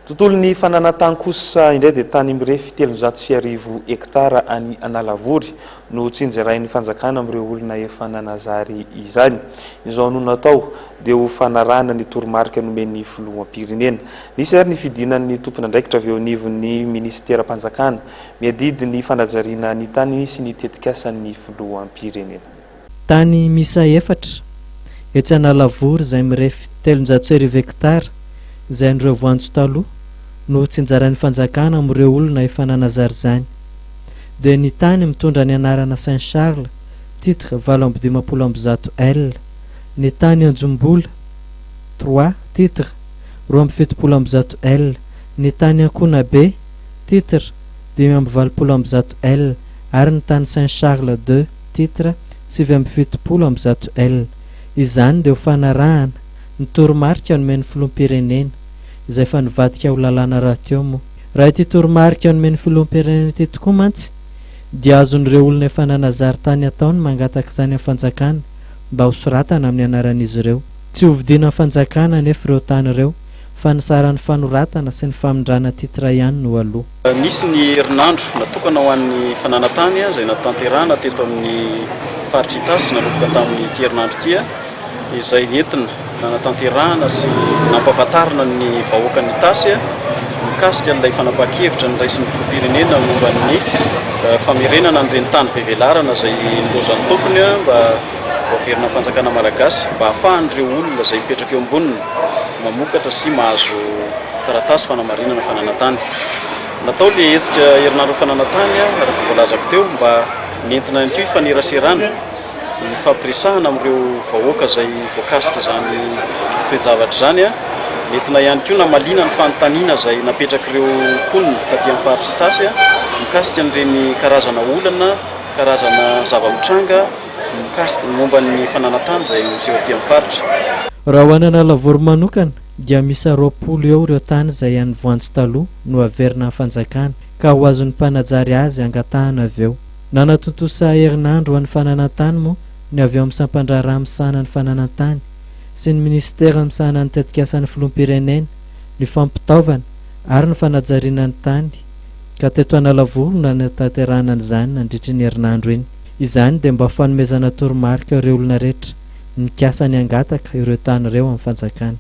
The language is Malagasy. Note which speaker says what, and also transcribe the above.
Speaker 1: Tontolon'ny fananan-tany kosa indray dia tany mirefy 1300 hektara any Analavory no tsinjarain'ny fanjakana amin'ireo olona efa nanazary izany. Izao no natao dia ho fanarahana ny toromarika nomen'ny filoham-pirenena. Nisy ary ny fidinan'ny tompon'andraikitra avy eo anivon'ny minisiteram-panjakana miadidy ny fanajariana ny tany sy ny tetikasan'ny filoham-pirenena.
Speaker 2: Tany miisa efatra, etsy Analavory izay mirefy 1300 hektara, izay an'ireo voanjo taloha, no hotsinjarain'ny fanjakana amin'ireo olona efa nanazary izany. Dia ny tany mitondra ny anarana Saint Charles, titre 158 L, ny tany Anjombola, trois, titre 172 L, ny tany Ankonabe, titre 185 L, ary ny tany Saint Charles deux, titre 179 L. Izany dia ho fanarahana ny toromarika nomen'ny Filoham-pirenena, izay efa nivadika ho lalàna rahateo moa. Raha ity toromarika nomen'ny Filoham-pirenena ity tokoa mantsy dia azon'ireo olona efa nanazary tany atao ny mangataka izany amin'ny fanjakana mba hosoratana amin'ny anaran'izy ireo. Tsy hovidiana amin'ny fanjakana anefa ireo tany ireo fa ny saran'ny fanoratana sy ny famindrana titre ihany no aloa.
Speaker 3: Nisy ny herinandro natokana ho an'ny fananan-tany izay natanterahana teto amin'ny faritra Itasy nanomboka tamin'ity herinandro ity izay nentina nanatanterahana sy nampahafantarina ny vahoakan'i Itasy mikasika an'ilay fanapahan-kevitra noraisin'ny filoham-pirenena momba ny famerenana an'ireny tany be velarana izay nilaozan'ny tompony mba ho averina amin'ny fanjakana malagasy mba hahafahan'ireo olona izay mipetraka eo amboniny mamokatra sy mahazo taratasy fanamarinana fananan-tany. Natao ilay hetsika herinandron'ny fananan-tany araka ny voalazako teo mba nentina ihany koa hifaneraserana, hifampiresahana amin'ireo vahoaka izay voakasika izany toe-javatra izany. Nentina ihany koa namaliana ny fanontaniana izay napetrak'ireo mponina taty amin'ny faritra Itasy mikasika an'ireny karazana olana, karazana zava-mitranga mikasika momba ny fananan-tany izay miseho aty amin'ny faritra.
Speaker 2: Raha ho an'Analavory manokana dia miisa 20 eo ireo tany izay an'ny voanjo taloha no averina amin'ny fanjakana ka ho azon'ny mpanajary azy angatahana avy eo. Nanatontosa herinandro ho an'ny fananan-tany moa ny avy ao amin'ny sampandraharaha misahana ny fananan-tany sy ny minisitera misahana ny tetikasan'ny filoham-pirenena, ny fampitaovana ary ny fanajariana ny tany ka teto Analavory no nanatanterahana an'izany nandritry ny herinandro iny. Izany dia mba fanomezana toromarika ireo olona rehetra nikasa ny hangataka ireo tany ireo amin'ny fanjakana.